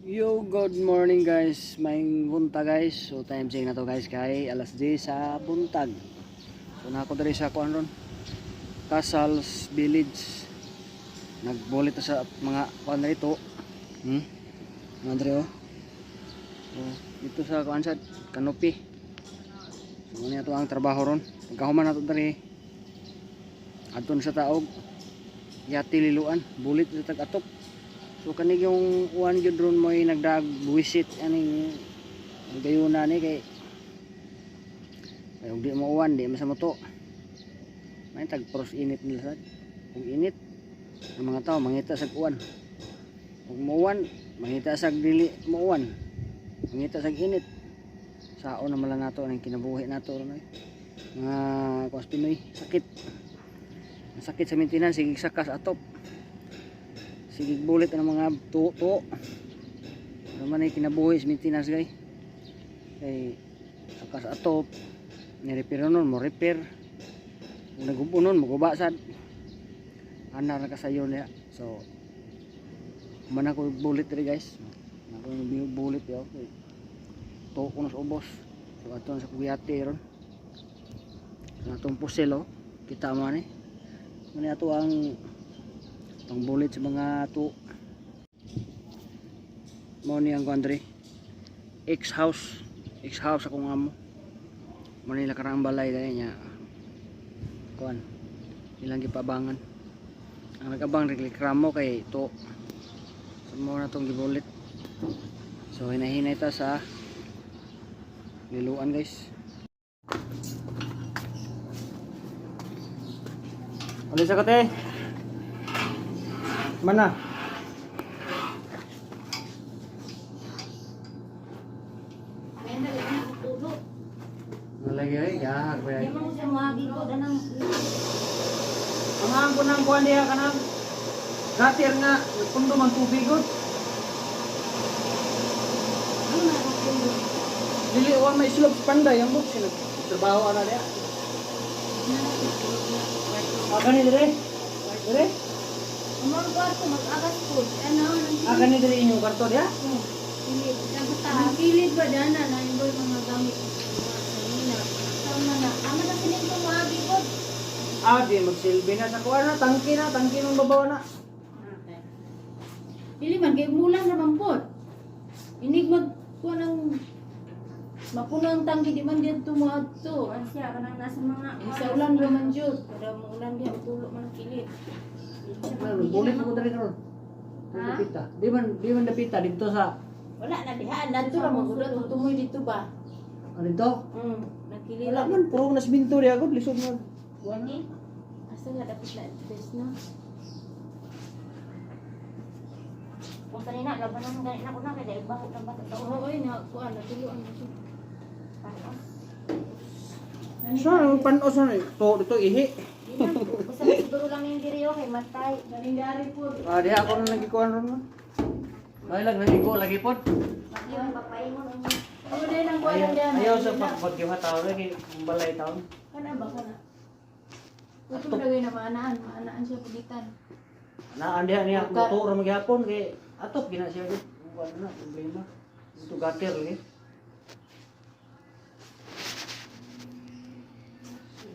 Yo, good morning, guys. Maayong buntag, guys. So time check na to, guys, kay alas 10 sa buntag. So na ako diri sa kuan ron. Casals Village. Nagbulit na sa mga kuan dito. Mga diri oh. So, dito sa kuan sa canopy. So mao to ang trabaho ron. Pagkahuman nato diri, adto na sa taog. Yati Liloan, bulit sa tag-atop. So kani yung uwan gyud ron mo'y nagdag buwisit aning gayuna ni kay kay di mo uwan, di man sa moto. May tag pros init nila sad. Kung init ang mga tao mangita sa uwan. Kung muuwan, mangita sa dili muuwan. Mangita sa init. Sao na man lang nato ang kinabuhi nato ron ay. Mga kuas Pinoy, sakit. Ang sakit sa maintenance, sige sakas atop. Sige bulit ang mga tuo-tuo. Ano man ay kinabuhi sa maintenance gay. Kay sakas atop, ni-repair nun, mo repair. Kung nagubo nun, maguba sad. Ana ra kasayo niya. So, man ako bulit diri, guys. Ako yung bulit yo. Tuo ko na sa ubos. So ato na sa Kugiyate ron. So atong pusil oh. Kita mo ni. Muna ato ang pangbulit sa mga tuo. Mao ni ang kuan diri. Ex house. Ex house akong amo. Mao nila karang balay dali niya. Kuan. Ilang gipabangan. Ang nagabang reklamo kay to. So mao na tong gibulit. So hinahinay ta sa Liloan, guys. Alis ako, te. Mana? Ngayon na lang ako tulo. Nalagi ay, gahag ba Di mo siya muagi ko danang. Ang ko nang kuan diha kanang gutter nga pundo man tubig gud. Ano na ako tulo? Dili wa may sulop sa Panday ang box sila. Trabaho ana diha. Ah, kani dire? Dire? Among kwarto mag-agas po. Ano nang Ah, kani dire inyong kwarto diha? Kilid. Ang kilid ba dana na yung mga gamit mga kanina. Sama na. Ama na sining muagi ko. Ah, di magsilbi na sa kuan na, tangki na, tangki ng babaw na. Dili man kay mulan ra man pod. Inig mag kuan ang mapuno ang tangki, di man didto moadto. Kuan siya kanang nasa mga Sa ulan ra man jud. Kada mo ulan diha tulo man ang kilid. Bulit ako diri karon. Ha? Dapita. Di man dapita dito sa Wala na diha. Dito ra man gud tumoy dito ba. Ah, dito. Nagkilid. Wala man puro na siminto diha gud lisod man. Kuan na. Asa nga dapat na address na? Kung kanina labanan gani na ko na kay dahil baho na bata sa Oo, oy, na kuan natuloan na siya. Panos. Sa ang panos na to dito ihi. Di na basta siguro lang yung diri okay matay. Galing-gari po. Ah, diha ako na nagikuan ron man. Ay lang nagigo lagi pod. Yung papaingon ang Oo, dahil ang kuan ang diyan. Ayaw sa pagbagyo ha tao lagi balay taon. Kana ba kana? Kuto na na maanaan, maanaan siya pugitan. Naan diha niya motor ra magyapon kay atop gina siya gud. Kuan na problema. Dito gutter lagi.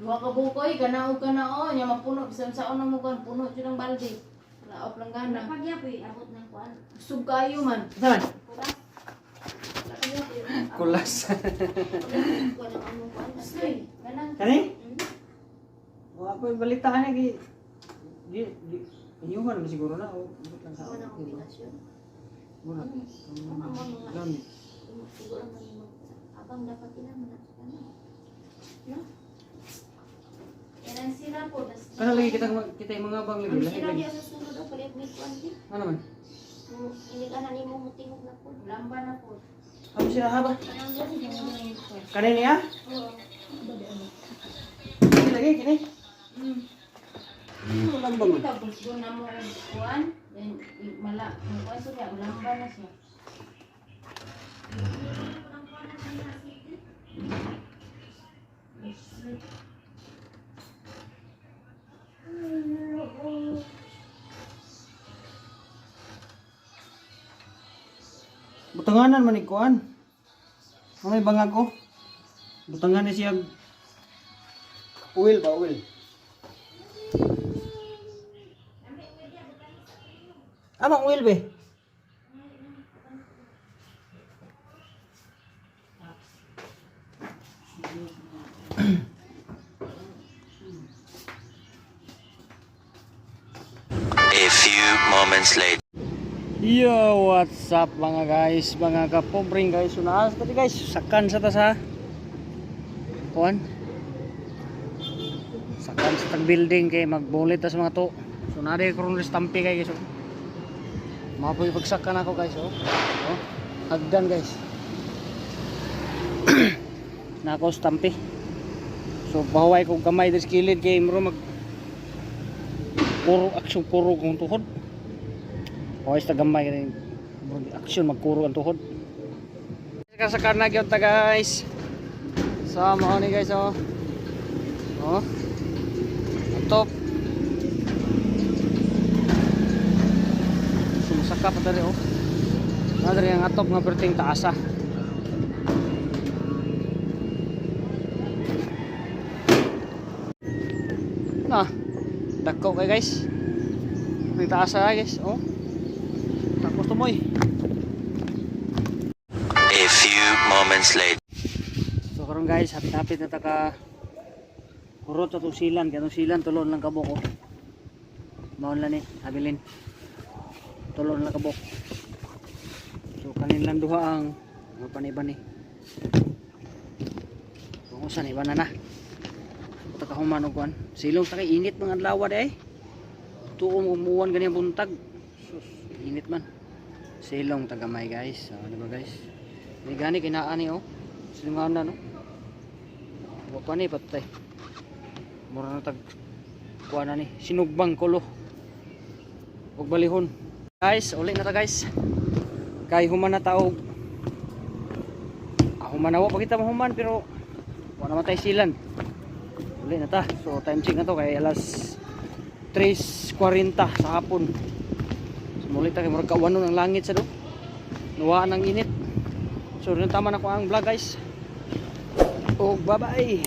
Duha ka bukoy, kana og kana o, nya mapuno bisan sa una mo kan puno jud ang balde. Laop lang gana. Pagyapoy abot ng kuan. Sug kayo man. Saan? Kuras. Kulas. Kuan ang among kuan. Uy, kanang Kani? Wa ko balita niya kay di di inyuhan man siguro na o ambot lang sa Kuan ang kombinasyon. Muna. Ang among mga Gamit. siguro man yung abang dapat ina man na. No? Kanang sira po das. Kana lagi kita kita yung mga bang lagi Ang lahi sira lagi. diya sa sulod o palit may kuan di. Ano man? Inig ana nimo mutingog na po. Lamba na po. Amo sila ha ba? Kanang gani. Kani niya? Oo. Kini lagi kini. Walang bang. Tapos doon na mo kuan, then mala, ang kuan siya, lamba na siya. Butanganan man kuan. May bangag ko. Butangan ni siya oil ba oil. Amang oil be. A few moments later. Yo, what's up mga guys, mga kapobring guys. So naas tadi guys, sakan sa ta sa kuan. Sakan sa tag building kay magbulit ta sa mga to. So naa di karon stampi kay guys. Oh. Mapoy pagsakan ako guys oh. Oh, hagdan guys. Nako stampi. So bahuway ko gamay diri sa kilid kay muro mag puro action puro kong tuhod. Okay, sa gamay rin. Action magkuro ang tuhod. Saka na gyud ta guys. So mao ni guys oh. Oh. Ang top. Sumasaka pa dali oh. Na dali ang atop nga perting taasa. Na. Dako kay guys. Perting taasa guys oh. Tapos tumoy. A few moments later. So karon guys, hapit-hapit na ta ka kurot sa itong silan. Kaya itong silan, tulon lang kabok oh. Maon lang ni, habilin. Tulon lang kabok. So kanin lang duha ang mga panibani. Kung usan, iba na na. Puta ka human og kuan. Silong ta kay init mga adlaw day. Tuong umuwan gani ang buntag. Sus, init man. Silong tagamay guys. So, di ba guys? May gani kinaan ni oh. Silungan na no. Wa pa ni patay. Mura na tag kuan na ni sinugbang kulo. Ug balihon. Guys, uli na ta guys. Kay human na taog. Ah, human na wa pa kita mahuman pero wa na man tay silan. Uli na ta. So time check na to kay alas 3:40 sa hapon. So muli ta kay murag kawanon ang langit sa do. Nuwaan ang init. So, rin tama na ko ang vlog guys. Og bye-bye.